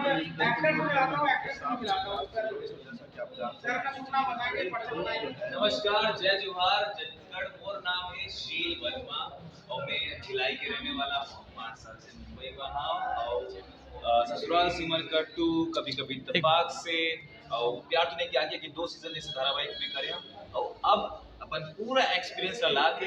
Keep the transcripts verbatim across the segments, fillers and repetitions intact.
Actor को मिलाता हूँ, एक्ट्रेस को मिलाता हूँ। सर, सर का सुनना बताएंगे, पर्चा बताएंगे। नमस्कार, जय जोहार, छत्तीसगढ़। मोर नाम है शील वर्मा और मैं भिलाई के रहने वाला हूँ। पाँच साल से मुंबई में हूँ और, अ, ससुराल सिमर कट्टू, कभी कभी इत्तेफाक से और प्यार तूने क्या किया कि दो सीजन इस धारावाहिक में करे हैं और अब अपन पूरा एक्सपीरियंस ला के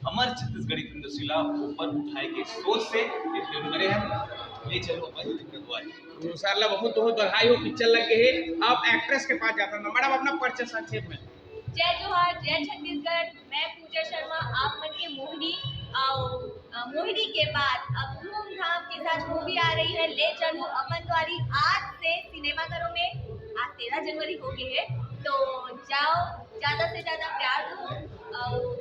हमर छत्तीसगढ़ी फिल्म इंडस्ट्री ला ऊपर उठाए के सोच से ये फिल्म करे हैं। ले चलो अपन दुआरी। तो सर ला बहुत बहुत बधाई हो, पिक्चर लग गए है। अब एक्ट्रेस के पास जाता हूँ। मैडम, अपना परिचय संक्षेप में। जय जोहार, जय छत्तीसगढ़। मैं पूजा शर्मा, आप मन के मोहिनी, अउ, अ, मोहिनी के बाद अब धूमधाम के साथ मूवी आ रही है ले चलू अपन द्वारी, आज से सिनेमाघरों में। आज तेरह जनवरी हो गई है, तो जाओ, ज्यादा से ज्यादा प्यार दो। अउ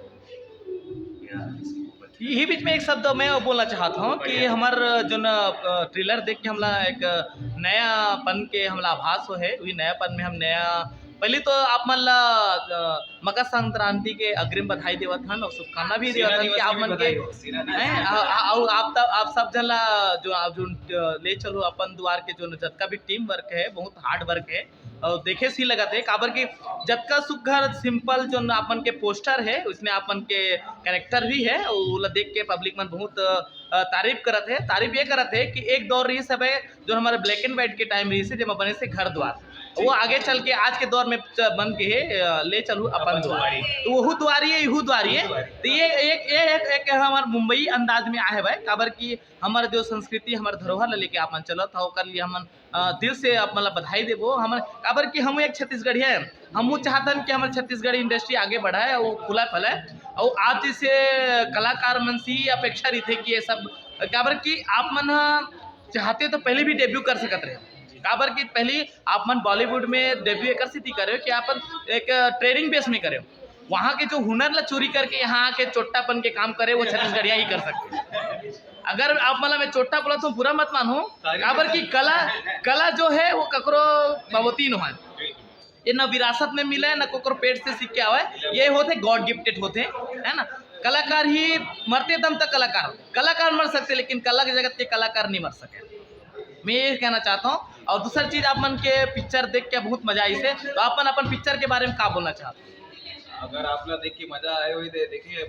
यही बीच में एक शब्द मैं बोलना चाहत हूँ कि हमर जो न, अ, ट्रेलर देख के हमला एक नयापन के हमला आभास हो है। वही नयापन में हम नया, पहले तो आप मन ला, अ, मकर संक्रांति के अग्रिम बधाई देवत हन और शुभकामना भी देवत सेना हन कि दिवस आप की भी मन के बधाई हो, सेना दिवस हैं, की आ, आ, और आप तब, आप सब जन ला जो आप जो, अ, ले चलो अपन द्वार के जो न जतका भी टीम वर्क है, बहुत हार्ड वर्क है और देखे सी लगत है, काबर कि जतका सुघर सिंपल जो न आप मन के पोस्टर है, उसने आप मन के कैरेक्टर भी है, और ओला देख के पब्लिक मन बहुत, अ, तारीफ करत है। तारीफ ये करत है कि एक दौर रही सब है जो हमारे ब्लैक एंड व्हाइट के टाइम रही से, जेमा बने से घर द्वार, वो आगे चल के आज के दौर में च-, बन के है, अ, ले चलू अपन अपन द्वार। द्वारी। तो वहू द्वारी है, इहू द्वारी है। तो ये एक, ये एक, एक हमार मुंबई अंदाज में आए भाई, काबर कि हमर जो संस्कृति, हमर धरोहर ला लेके आप मन चलत हव, ओकर लिए हमन, अ, दिल से आप मन ला बधाई देबो। हमन, काबर कि हम एक छत्तीसगढ़िया हन, हमहू चाहतन कि हमर छत्तीसगढ़ी इंडस्ट्री आगे बढ़ाए अउ फुलाए फैलाए। अउ आप जैसे कलाकार मन से ही अपेक्षा रहिथे कि ये सब, काबर कि आप मन ह चाहते तो पहले भी डेब्यू कर सकत रहे, काबर कि पहले आप मन बॉलीवुड में डेब्यू एकर सेती करे हो कि आप एक ट्रेनिंग बेस में करे हो। वहाँ के जो हुनर ला चोरी करके यहाँ आके चोट्टापन के काम करे, वो छत्तीसगढ़िया ही कर सकते हैं। अगर आप, मतलब, मैं चोट्टा बोला तो बुरा मत मानो, काबर कि कला, कला जो है वो ककरो बवती नो है, ये ना विरासत में मिला है, ना कोकर पेट से सीख के आवा है, ये होते गॉड गिफ्टेड होते हैं, है ना। कलाकार ही मरते दम तक कलाकार होते हैं। कलाकार मर सकते, लेकिन कला के जगत के कलाकार नहीं मर सके। मैं ये कहना चाहता हूँ। और दूसरी चीज, आप मन के पिक्चर देख के बहुत मजा आई से, तो आप मन अपन पिक्चर के बारे में का बोलना चाहते हो? अगर आप ला देख के मजा आए हुई दे, देखिए,